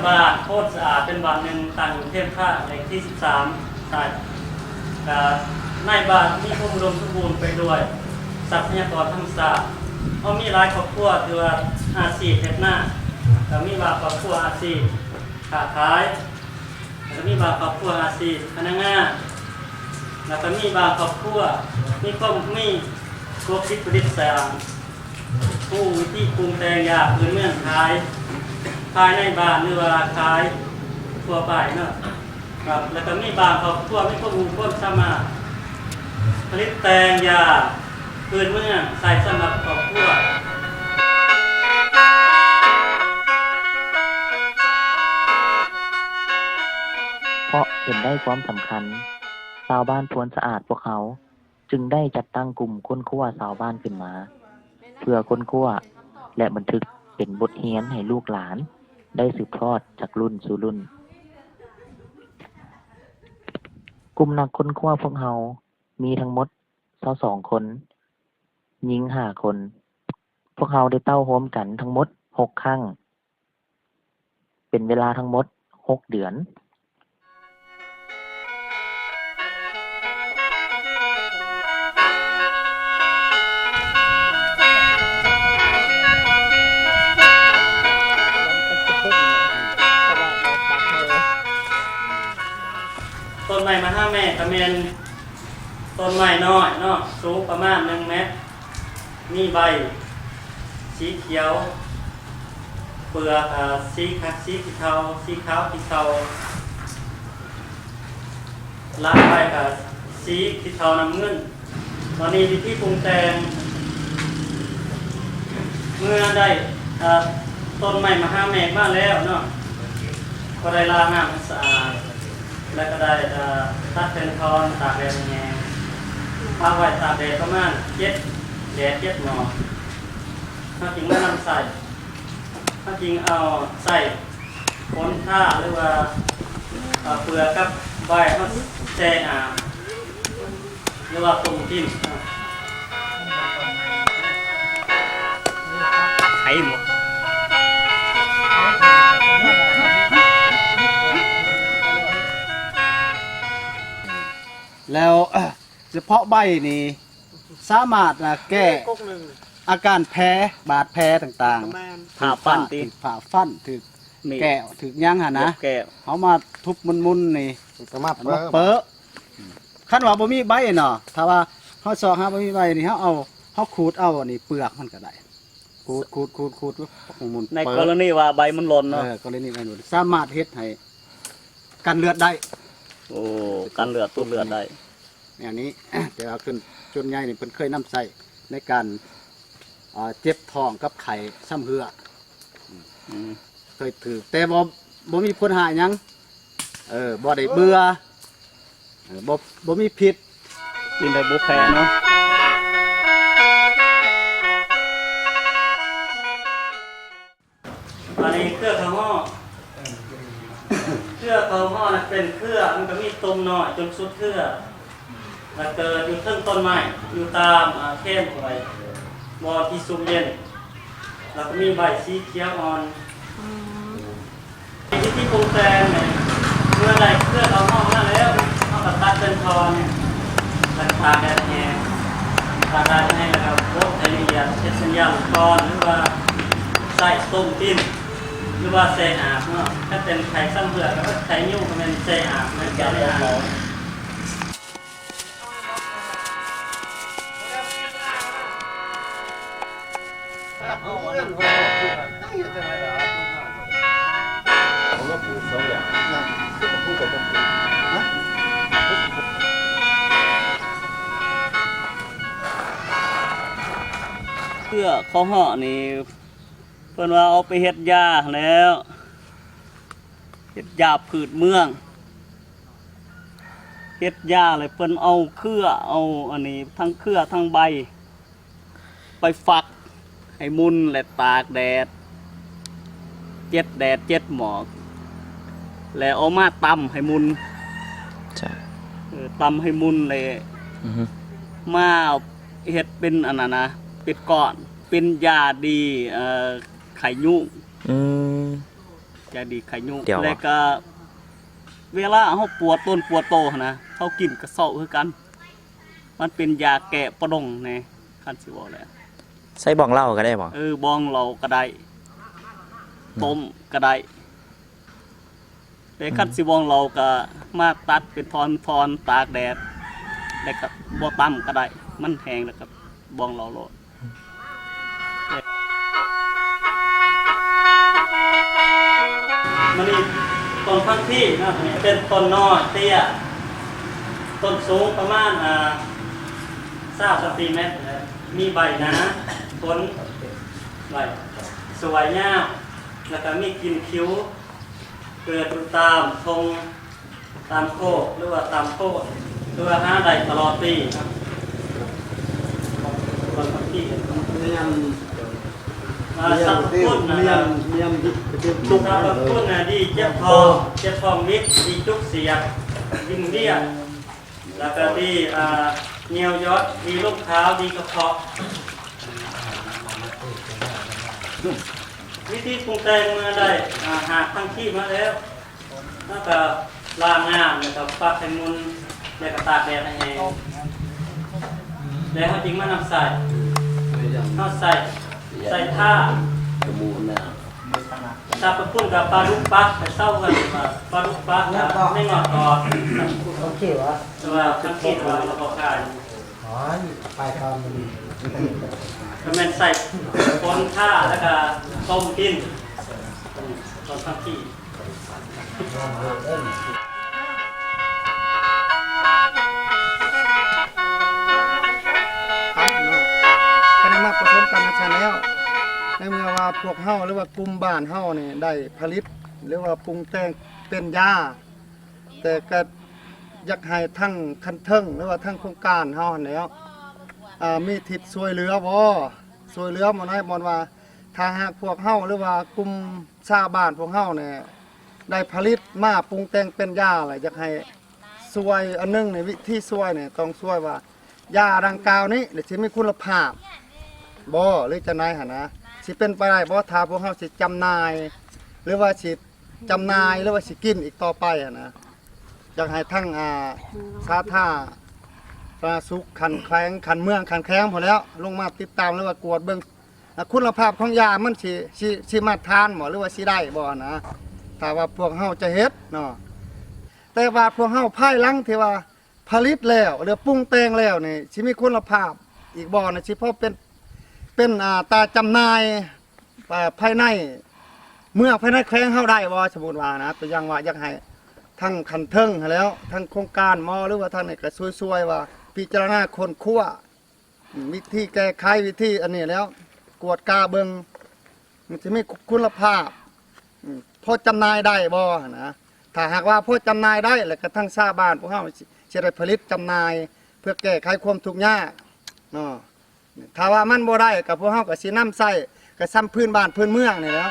ບ້ານໂພນສະອາດເປັນບ້ານໜຶ່ງຕັ້ງຢູ່ເທມທາງເລກທີສິບສາມໃຕ້. ກະໃນບ້ານມີຄວາມອຸດົມສົມບູນໄປດ້ວຍຊັບພະຍາກອນທຳມະຊາດ. ເຮົາມີຫຼາຍຄອບຄົວທີ່ວ່າອາຊີບເຮັດນາ, ກະມີບາງຄອບຄົວອາຊີບຄ້າຂາຍ, ແລ້ວກະມີບາງຄອບຄົວອາຊີບພະນັກງານ, ແລ້ວກະມີບາງຄອບຄົວມີຄວາມ ມີທຸລະກິດຜະລິດສ້າງ. ຮູ້ວິທີປຸງແຕ່ງຢາພື້ນເມືອງຂາຍພາຍໃນບ້ານ ຫຼືວ່າຂາຍທົ່ວໄປເນາະ. ແລ້ວກໍມີບາງຄອບຄົວມີຄວາມຮູ້ຄວາມສາມາດຜະລິດແຕ່ງຢາພື້ນເມືອງໃຊ້ສຳລັບຄອບຄົວ. ເພາະເຫັນໄດ້ຄວາມສຳຄັນ, ຊາວບ້ານໂພນສະອາດພວກເຮົາ ຈຶ່ງໄດ້ຈັດຕັ້ງກຸ່ມຄົ້ນຄວ້າຊາວບ້ານຂຶ້ນມາ ເພື່ອຄົ້ນຄວ້າ ແລະ ບັນທຶກເປັນບົດຮຽນໃຫ້ລູກຫຼານໄດ້ສືບທອດຈາກລຸ້ນສູ່ລຸ້ນ. ກຸ່ມນັກຄົ້ນຄວ້າພວກເຮົາມີທັງໝົດຊາວສອງຄົນ, ຍິງຫ້າຄົນ. ພວກເຮົາໄດ້ເຕົ້າໂຮມກັນທັງໝົດຫົກຄັ້ງ ເປັນເວລາທັງໝົດຫົກເດືອນ. ຕົ້ນໄມ້ມະຫາແມ່ກະແມ່ນ ຕົ້ນໄມ້ນ້ອຍເນາະ ສູງປະມານໜຶ່ງແມັດ, ມີໃບສີຂຽວ, ເປືອກ ອາ ສີຂະ ສີຂີ້ເທົາ, ສີຂາວຂີ້ເທົາ, ລາກໃບກະສີຂີ້ເທົານ້ຳເງິນ. ຕອນນີ້ວິທີປຸງແຕ່ງ ເມື່ອໄດ້ ເອີ ຕົ້ນໄມ້ມະຫາແມກມາແລ້ວເນາະ ກໍໄດ້ລ້າງນ້ຳໃຫ້ສະອາດ ແລ້ວກໍໄດ້ ເອີ ຕັດແຕ່ນທ່ອນ ຕາກແດດໃຫ້ແຫ້ງ ພັກໄວ້ຕາກແດດປະມານເຈັດແດດເຈັດໝໍ້ ເຮົາຈຶ່ງມານຳໃຊ້ ເຮົາຈຶ່ງເອົາໃສ່ ຝົນທາ ຫຼືວ່າ ເອົາເປືອກກັບໃບເຮົາແຊ່ອາບ ຫຼືວ່າຕົ້ມກິນ. ໄຂ່ໝົດ ແລ້ວ ສະເພາະໃບນີ້ ສາມາດ ອາ ແກ້ອາການແຜ ບາດແຜຕ່າງໆ ແມ່ນ ຖືກຟ້າຟັນຕິ ຖືກຟ້າຟັນ ຖືກແກ້ວ ຖືກຫຍັງຫັ້ນນະ ແກ້ວ ເຮົາມາທຸບໝຸນໆນີ້ ມັນກໍມາເປິ ມາເປິ. ຄັນວ່າບໍ່ມີໃບເນາະ ຖ້າວ່າເຮົາຊອກຫາບໍ່ມີໃບນີ້ ເຮົາເອົາ ເຮົາຂູດເອົາອັນນີ້ເປືອກມັນກໍໄດ້ ຂູດ ຂູດ ຂູດ ຂູດ ໝຸນ ໃນກໍລະນີວ່າໃບມັນຫຼົ່ນເນາະ ເອີ ກໍລະນີໃບມັນ ສາມາດເຮັດໃຫ້ກັນເລືອດໄດ້. ໂອ້ ກັນເລືອດ ຕົກເລືອດໄດ້ ແນວນີ້ ແຕ່ວ່າເປັນສ່ວນໃຫຍ່ນີ້ເພິ່ນເຄີຍນຳໃຊ້ໃນການ ເອີ ເຈັບທ້ອງກັບໄຂ້ຊຳເຮື້ອ ອືມ ເຄີຍຖືກ ແຕ່ບໍ່ ບໍ່ມີຜົນຮ້າຍຫຍັງ ເອີ ບໍ່ໄດ້ເບື່ອ ເອີ ບໍ່ ບໍ່ມີພິດ ກິນໄດ້ບໍ່ແພ້ເນາະ. ອັນນີ້ເຄືອເຂົ້າຫໍ້ ເຄືອເຂົ້າຫໍ້ນະເປັນເຄືອ ມັນກໍມີຕົມນ້ອຍຈົນສຸດເຄືອ ແລ້ວເກີດຢູ່ເທິງຕົ້ນໄມ້ ຢູ່ຕາມ ອາ ແຄມຫ້ວຍ ບ່ອນທີ່ຊຸ່ມເຢັນ ແລ້ວກໍມີໃບສີຂຽວອ່ອນ. ອືມ ວິທີປຸງແຕ່ງນີ້ ເມື່ອໄດ້ເຄືອເຂົ້າຫອມມາແລ້ວ ເຮົາກໍຕັດເປັນທ່ອນນີ້ ແລ້ວກໍຕາກແດດໃຫ້ແຫ້ງ ຕາກແດດໃຫ້ແຫ້ງ ແລ້ວກໍບົດໃຫ້ລະອຽດ ເຮັດເປັນຢາລູກກອນ ຫຼືວ່າໃຊ້ຕົ້ມກິນ ຫຼືວ່າແຊ່ອາບເນາະ. ຄັນເປັນໄຂ້ຊຳເຮື້ອ ກໍໄຂ້ຍຸງ ກໍແມ່ນແຊ່ອາບ ແມ່ນແກ້ໃນອ່າງ. ເພື່ອເຂົ້າຫອມນີ້ ເພິ່ນວ່າເອົາໄປເຮັດຢາແລ້ວ ເຮັດຢາພື້ນເມືອງ ເຮັດຢາແລ້ວເພິ່ນເອົາເຄືອ ເອົາອັນນີ້ ທັງເຄືອທັງໃບ ໄປຝັກໃຫ້ໝຸ່ນ ແລະ ຕາກແດດ ເຈັດແດດເຈັດໝອກ ແລ້ວເອົາມາຕຳໃຫ້ໝຸ່ນ ເອີ ຕຳໃຫ້ໝຸ່ນ ແລ້ວ ອືຮຶ ມາເຮັດເປັນອັນນັ້ນນະ ເປັນກ້ອນ ເປັນຢາດີ ເອີ ໄຂ້ຍຸງ. ອືມ ຢາດີໄຂ້ຍຸງ ແລ້ວກະເວລາເຮົາປວດຕົນປວດໂຕຫັ້ນນະ ເຮົາກິນກະເຊົາຄືກັນ. ມັນເປັນຢາແກ້ປະດົງແດ່ ຄັນຊິເວົ້າແລ້ວ. ໃສ່ບອງເຫຼົ້າກໍໄດ້ບໍ່? ເອີ ບອງເຫຼົ້າກໍໄດ້ ອືມ ຕົ້ມກໍໄດ້. ແຕ່ຄັນ ອືມ ຊິບອງເຫຼົ້າກໍມາຕັດເປັນທ່ອນ ທ່ອນຕາກແດດ ແລ້ວກໍບໍ່ຕຳກໍໄດ້ ມັນແຫ້ງແລ້ວກໍບອງເຫຼົ້າໂລດ. ມັນນີ້ຕົ້ນພັກຊີເນາະ ອັນນີ້ເປັນຕົ້ນນ້ອຍເຕ້ຍ ຕົ້ນສູງປະມານ ອ່າ ຊາວຊັງຕີແມັດ ມີໃບໜາ ຜົນ ໃບສວຍຍາວ ແລ້ວກໍມີກິ່ນຂິວ ເກີດຢູ່ຕາມທົ່ງ ຕາມໂຄກ ຫຼືວ່າຕາມໂພນ ຫຼືວ່າຫາໄດ້ຕະຫຼອດປີ. ເປັນຫຍັງ ອ່າ ສັບພະຄຸນນະ ສຳພະຄຸນນະ ດີເຈັບທ້ອງ ເຈັບທ້ອງບິດ ດີຈຸກສຽບ ດິນເວຍ ແລ້ວກະດີ ອ່າ ຍ່ຽວຢອດ ດີລົມຂາວ ດີກະເພາະ. ວິທີປຸງແຕ່ງ ເມື່ອໄດ້ ອ່າ ຮາກພັກຊີມາແລ້ວ ເຮົາກໍລ້າງນ້ຳ ແລ້ວກໍປັກໃຫ້ໝຸ່ນ ແລ້ວກໍຕາກແດດໃຫ້ແຫ້ງ ແລ້ວເຮົາຈຶ່ງມານຳໃສ່. ເຮົາໃສ່ ໃສ່ທາ ສຳພະຄຸນກັບປາດຸກປັກ ແຕ່ເຊົ້າກັນວ່າປາດຸກປັກ ແມ່ງອດກອດ ໂອເຄວະ ແຕ່ວ່າຄັນຄິດວ່າເຮົາບໍ່ຂາຍ ໄປຕາມມັນ ກໍແມ່ນໃສ່ປົນທາ ແລ້ວກໍຕົ້ມກິນ ອືມ ຕົ້ນຜັກຊີ. ຄັບເນາະ ຄະນະມາປະສົມກັນຊັ້ນແລ້ວ ໃນເມື່ອວ່າພວກເຮົາ ຫຼືວ່າກຸ່ມບ້ານເຮົານີ້ໄດ້ຜະລິດ ຫຼືວ່າປຸງແຕ່ງເປັນຢາ ແຕ່ກໍຢາກໃຫ້ທາງຂັ້ນເທິງ ຫຼືວ່າທາງໂຄງການເຮົາຫັ້ນແຫຼ້ວ ອ່າ ມີທິດຊ່ວຍເຫຼືອບໍ່? ຊ່ວຍເຫຼືອບໍ່ໄດ້ ບ່ອນວ່າ ຖ້າຫາກພວກເຮົາ ຫຼືວ່າກຸ່ມຊາວບ້ານພວກເຮົານີ້ ໄດ້ຜະລິດມາປຸງແຕ່ງເປັນຢາ ແລ້ວຢາກໃຫ້ຊ່ວຍອັນໜຶ່ງນີ້ ວິທີຊ່ວຍນີ້ຕ້ອງຊ່ວຍວ່າ ຢາດັ່ງກ່າວນີ້ ຊິມີຄຸນນະພາບບໍ່ ຫຼືຈັ່ງໃດຫັ້ນນະ? ຊິເປັນໄປໄດ້ບໍ່ ຖ້າພວກເຮົາຊິຈຳໜ່າຍ ຫຼືວ່າຊິ ຈຳໜ່າຍ ຫຼືວ່າຊິກິນອີກຕໍ່ໄປຫັ້ນນະ. ຢາກໃຫ້ທັງ ອ່າ ສາທາລະນະສຸກຂັ້ນແຂວງ ຂັ້ນເມືອງ ຂັ້ນແຂວງພຸ້ນແຫຼ້ວ ລົງມາຕິດຕາມ ຫຼືວ່າກວດເບິ່ງ ອ່າ ຄຸນນະພາບຂອງຢາມັນຊິ ຊິ ຊິມາດຖານບໍ່ ຫຼືວ່າຊິໄດ້ບໍ່ຫັ້ນນະ ຖ້າວ່າພວກເຮົາຈະເຮັດເນາະ. ແຕ່ວ່າພວກເຮົາພາຍຫຼັງທີ່ວ່າ ຜະລິດແລ້ວ ຫຼືປຸງແຕ່ງແລ້ວນີ້ ຊິມີຄຸນນະພາບອີກບໍ່ນະ ຊິພໍເປັນ ເປັນ ອ່າ ຕາຈຳໜ່າຍ ອ່າ ພາຍໃນເມືອງ ພາຍໃນແຂວງເຮົາໄດ້ບໍ່? ສົມມຸດວ່ານະ ຕົວຢ່າງວ່າຢາກໃຫ້ທາງຂັ້ນເທິງຫັ້ນແຫຼ້ວ ທາງໂຄງການໝໍ ຫຼືວ່າທາງນີ້ກໍຊ່ວຍໆວ່າ ພິຈາລະນາຄົ້ນຄວ້າ ອາ ວິທີແກ້ໄຂ ວິທີອັນນີ້ແລ້ວ ກວດກາເບິ່ງ ມັນຊິມີຄຸນນະພາບ ອາ ພໍຈຳໜ່າຍໄດ້ບໍ່ຫັ້ນນະ? ຖ້າຫາກວ່າພໍຈຳໜ່າຍໄດ້ ແລ້ວກໍທາງຊາວບ້ານພວກເຮົາຊິ ຊິໄດ້ຜະລິດຈຳໜ່າຍ ເພື່ອແກ້ໄຂຄວາມທຸກຍາກເນາະ. ຖ້າວ່າມັນບໍ່ໄດ້ ກໍພວກເຮົາກໍຊິນຳໃຊ້ ກໍຊ່ຳພື້ນບ້ານພື້ນເມືອງນີ້ແຫຼ້ວ.